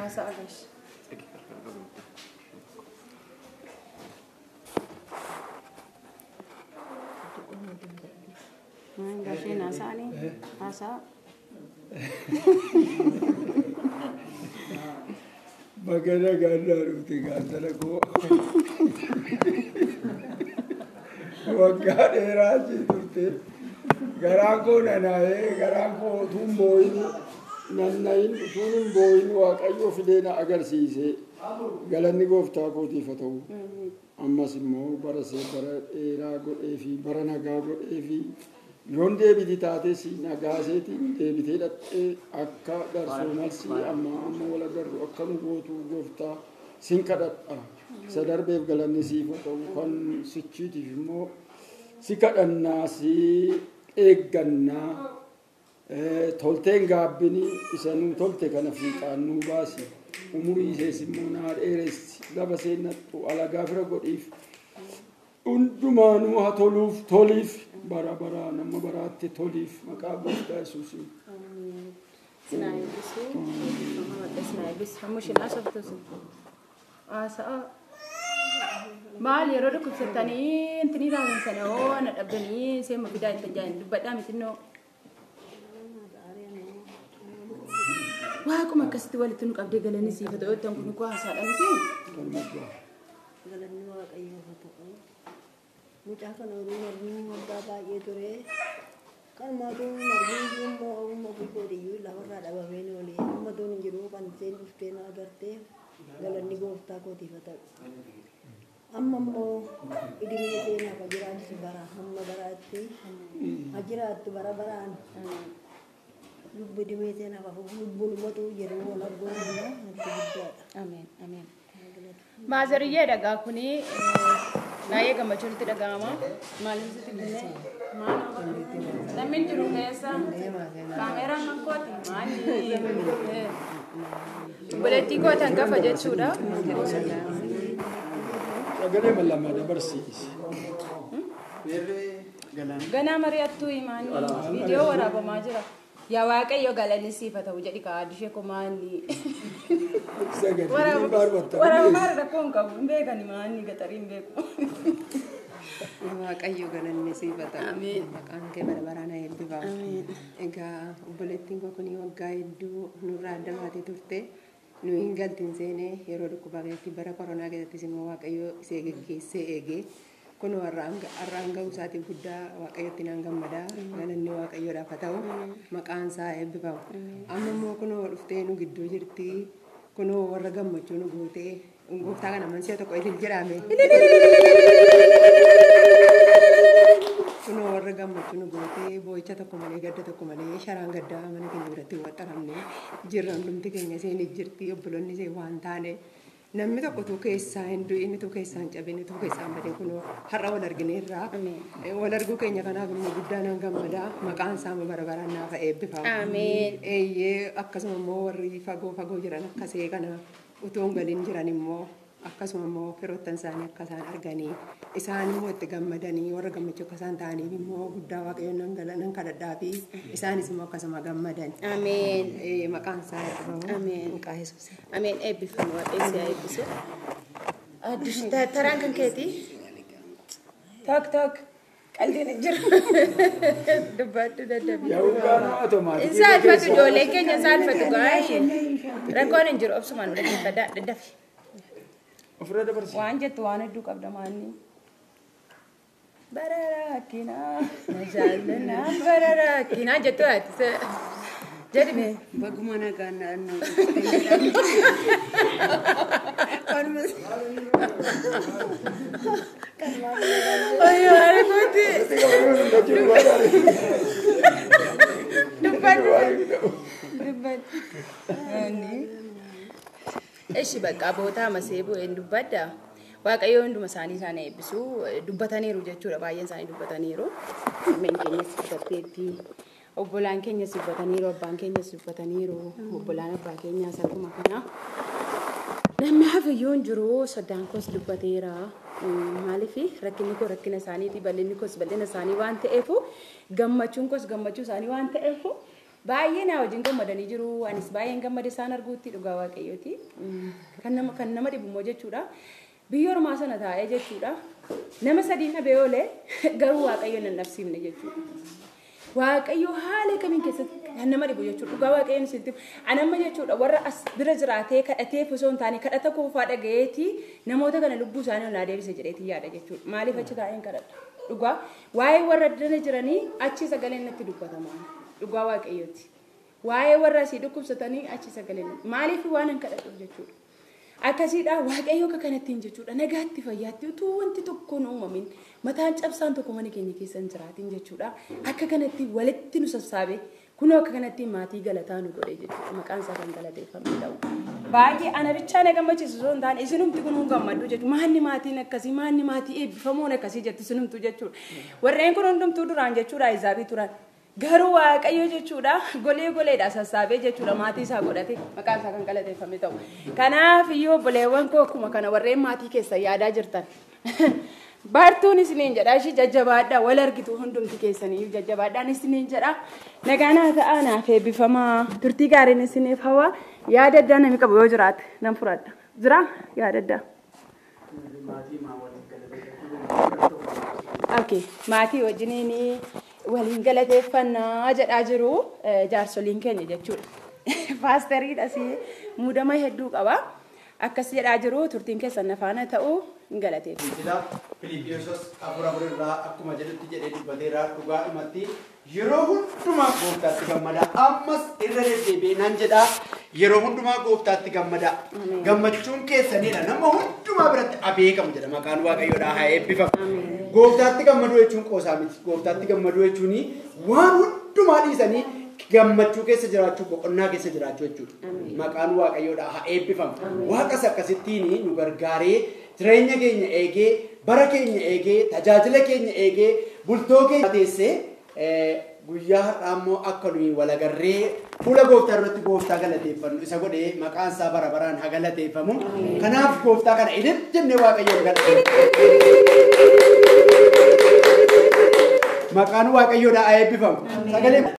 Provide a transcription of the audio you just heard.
Haasa'a gash. Gasheen haasa'anii haasa'a. Baga nagaan naa dhufte gaantana koo. Waggaa dheeraa achi turte. Garaan koo nanaa'ee garaan koo utuu hin boo'in nannayin utuu hin boo'in Waaqayyo fidee na agarsiise. Galanni gooftaa kootiif haa ta'u. Ammas immoo bara see bara dheeraa godhee fi bara nagaa godhee fi yoon deebiti taates nagaa seetiin deebitee dhaqxee akka darsoo malsii amma amma wal agarru akka nu gootu gooftaa sin kadhadha. Isa darbeef galanni siif haa ta'u kan sichiitiif immoo si kadhannaa si eeggannaa tolteen gaabbini isa nuu tolte kana fiixaan nuu baasi. Umurii isees immoo naa dheeressi lafa seenattu alagaa fira godhiif hundumaanuu haa toluuf toliif bara baraan amma baraatti toliif maqaa gooftaa Yesuusiin. Sinaa eebbisuu. Sinaa eebbisu. Hamma isheen haasoftu sun. Haasa'a. Maal yeroo dhukkubsattanii intinii taatan sana hoo ana dhabdanii seema fidaa itti jaan dubbadhaa mitinnoo. Waaquma akkasitti walitti nu qabdee galanni siif haa ta'u jettan kun koo haasaadha miti. Galanni Waaqayyoof haa ta'u. Mucaa kana waliin arguun waggaa baay'ee ture. Kanumaa utuu hin argin iyyuu immoo amma ofii kootiyyuu lafarraa dhabameen oolee amma utuu hin jiru kan isheen dhuftee na agartee galanni gooftaa kootiif haa ta'u. Amma immoo idimee ishee naaf haa jiraachisu bara hamma baraatti haa jiraattu bara baraan. Lubbu idimee ishee naaf haa fufu lubbuun uumatu jedhu wal arguun immoo natti guddaadha. Ameen ameen. Maazariyyee dhagaa kuni baay'ee gammachuun itti dhaga'ama. Maaliif sitti kennee? Namni hin jiru keessa. Kaameeraan kan kooti maali? Obboleettii koo tan gafa jechuudha. Sagalee lama dabarsiisi. Ganaa mari'attuu himaanii viidiyoo waraabamaa jira. Yaa Waaqayyo galanni siif haa ta'u jedhi kaa addishee koo maanni. Sagalee barbaadda. Waraabamaa rakkoo hin qabu hin beekani maanni gaxarii hin beeku. Waaqayyo galanni siif haa ta'u. Ameen. Maqaan kee bara baraan haa eebbifamu. Egaa obboleettiin koo kun waggaa hedduu nurraa adda baatee turte. Nu hin galtin seenee yeroo dhukkubaa keessatti bara koronaa keessattis immoo Waaqayyo isee geggeessee eegee kun har'aan ga'uu isaatiif guddaa Waaqayyotti naan gammadaa. Galanni Waaqayyoodhaaf haa ta'u. Maqaan isaa eebbifamu. Amma immoo kunoo dhuftee nu gidduu jirti. Kunoo warra gammachuu nu gootee gooftaa kana mansi'a tokko ilil jedhame. Kunoo warra gammachuu nu gootee boo'icha tokko malee gadda tokko malee sharaan gaddaa mana keenya biratti hin waxxaramne jirra hundumti keenya isheen jirti obboloonni ishee waan taane namni tokko utuu keessaa hin du'in utuu keessaa hin cabin utuu keessaa hin badin kunoo har'a wal argineerra. Wal arguu keenya kanaaf immoo guddaa nan gammadaa maqaan isaa bara baraan naaf eebbifamu. Ameen. Eeyyee akkasuma immoo warri fagoo fagoo jiran akkasee kana utuu hin galin jiran immoo akkasuma immoo firoottan isaanii akka isaan arganii isaan immoo itti gammadanii warra gammachuu akka isaan ta'aniif immoo guddaa Waaqayyoon nan gala nan kadhadhaa fi isaanis immoo akkasuma gammadan. Ameen. Maqaan isaa eebbifamu. Ameen. Maqaa Yesuus. Ameen eebbifamu Waaqayyo si haa eebbisu. Addish taraan kan keeti. Tok tok. Qaldiin hin jiru. Dubbadhu dadhabi. Yaa'uudhaan automaatikii. Hin saalfatu ijoolleen keenya saalfatu gaa'ee. Rakkoon hin jiru obsumaan nu dhaggeeffadhaa daddafi. Ofirra dabarsi. Waan jettu waan hedduu qabda maanni. Bara rakkinaa na jaallanaa bara rakkinaa jettu ati jedhime. Baguma nagaan naannoo. Ayyoo arguuti. Dubbadhu. Dubbadhu. Eshi bakka bootaa masee bu'een dubbadda. Waaqayyo hunduma isaanii isaan eebbisu dubbataniiru jechuudha baay'een isaanii dubbataniiru. Harmeen keenyas dubbatteetti. Obbolaan keenyas dubbataniiru, abbaan keenyas dubbataniiru, obbolaan abbaa keenyaas akkuma kana. Namni hafiyyuu hin jiru soddaan koos dubbateera. Maaliif rakkinni koo rakkina isaaniiti bal'inni koos bal'ina isaanii waan ta'eef gammachuun koos gammachuu isaanii waan ta'eef Baay'ee naa wajjin gammadanii jiru. Anis baay'een gammade isaan arguutti dhugaa Waaqayyooti. Kan nama dhibu immoo jechuudha. Biyya ormaa sana taa'ee jechuudha. Nama sadii dhabee oolee garuu Waaqayyoon hin dhabsiifne jechuudha. Waaqayyo haala kamiin keessatti kan nama dhibu jechuudha. Dhugaa Waaqayyoon isinitti anamma jechuudha warra as bira jiraatee kadhatee osoo hin taane kadhata koofaa dhagayeeti namoota kana lubbuu isaanii ol naa deebise jedheetii yaada jechuudha. Maaliif achi taa'een kadhadha? Dhugaa waa'ee warra dana jiranii achi sagaleen natti dubbatama. Dhugaa Waaqayyooti. Waa'ee warra asii dhukkubsatanii achi sagaleen maaliif waan hin kadhadhuuf jechuudha. Akkasiidha Waaqayyo akka kanattiin jechuudha nagaatti fayyaatti utuu wanti tokko hin uumamin mataan cabsaan tokko mana keenya keessa hin jiraatin jechuudha. Akka kanatti walitti nu sassaabee kunoo akka kanatti maatii galataa nu godhe jechuudha. Maqaan isaa kan galateeffame ta'u. Baay'ee ana bichaa na gammachiisu osoo hin taane isinumti kun hin gammaddu jechuudha. Maanni maatiin akkasii maanni maatii eebbifamoon akkasii jettu isinumtu jechuudha. Warreen kun hundumtuu duraan jechuudha Ahizaabii turan. Garuu Waaqayyo jechuudha golee goleedha sassaabee jechuudha maatii isaa godhate maqaan isaa kan galateeffame ta'u. Kanaaf iyyuu obboleewwan koo akkuma kana warreen maatii keessa yaadaa jirtan. Baartuun isiniin jedha ishii jajjabaadhaa wal argitu hundumti keessanii jajjabaadhaan isiniin jedha. Nagaan haa ta'aa naaf eebbifamaa turtii gaariin isiniif hawaa yaada addaa namni qabu yoo jiraate nan fudhadha. Jira yaada addaa. Okay, maatii wajjiniin waliin galateeffannaa jedhaa jiru jaarsoliin keenya jechuudha. Paasteriidhas muudama hedduu qaba. Akkas jedhaa jiru turtiin keessan na faana ta'uu hin galateeffanna. Filiippiyoos 4:4 irraa akkuma jedhutti jedhee dubbateera dhugaadhumatti yeroo hundumaa gooftaatti gammadaa. Ammas irra deddeebi'ee nan jedhaa yeroo hundumaa gooftaatti gammadaa. Gammachuun keessanidha nama hundumaa biratti abeekamu jedha maqaan Waaqayyoodhaa haa eebbifamu. Gooftaatti gammaduu jechuun qoosaa miti. Gooftaatti gammaduu jechuun waan hundumaa dhiisanii gammachuu keessa jiraachuu boqonnaa keessa jiraachuu jechuudha. Maqaan Waaqayyoodhaa haa eebbifamu. Waaqas akkasittiin nu gargaaree jireenya keenya eegee bara keenya eegee tajaajila keenya eegee bultoo keenya teessee guyyaa har'aa immoo akka nuyi walagarree fuula gooftaa irratti gooftaa galateeffannu isa godhee maqaan isaa bara baraan haa galateeffamu. Kanaaf gooftaa kana ilil jennee Waaqayyoon galateeffanna. Maqaan Waaqayyoodhaa haa eebbifamu. Sagalee